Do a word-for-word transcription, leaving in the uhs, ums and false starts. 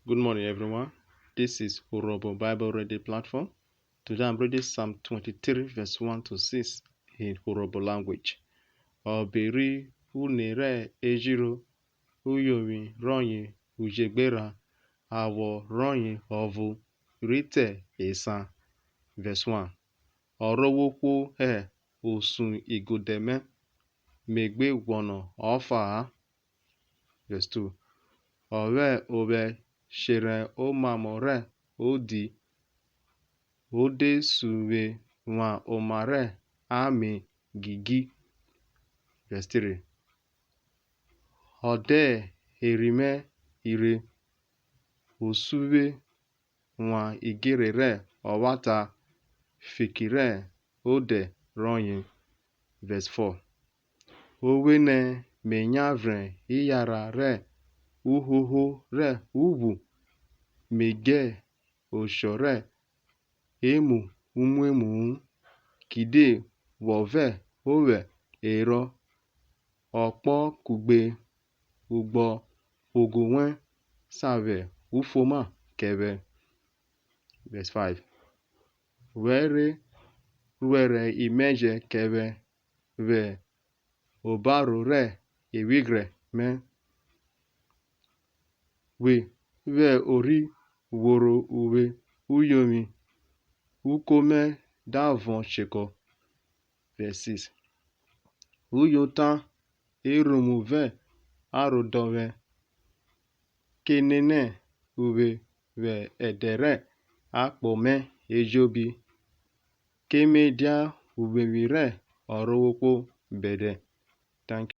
Good morning, everyone. This is Urhobo Bible Reading Platform. Today I'm reading Psalm twenty-three, verse one to six in Urhobo language. Ọbe ri une rẹ ejiro, uyovwin rọyen ujegbe erha, awọ rọyen ọvo rhi te esan. Verse one. Ọrovwohwo hẹ usun igodẹ mẹ, me gbe guọnọ ọfa-a. Verse two. Ọ vwẹ ovwẹ sherhẹn omamọ rẹ odi, o de suvwe wan oma rẹ ame gigi. Verse three. Ọ dẹ erhi mẹ hirhe, o suvwe wan idjerhe rẹ ọvwata fiki rẹ odẹ rọyen. Verse four. O we nẹ me yan vrẹn iyara rẹ uhoho rẹ ughwu, me djẹ oshọ rẹ emu umwemwu-u, kidie wọ vẹ ovwẹ herọ, ọkpọ kugbe ugbọphogho wẹn sa vwẹ ufuoma kẹ vwẹ. Verse five. Wẹ rhe rhuẹrẹ imẹjẹ kẹ vwẹ vwẹ obaro rẹ ivwighrẹ mẹ. We vwẹ ohri ghworo uvwe uyovwin, uko mẹ da vọn chekọ. Verse six. Uyota erhuvwu vẹ arodọvwẹ ke nene uvwe vwẹ ẹdẹ rẹ akpọ mẹ ejobi, ke me dia uwevwi rẹ Ọrovwohwo bẹdẹ. Thank you.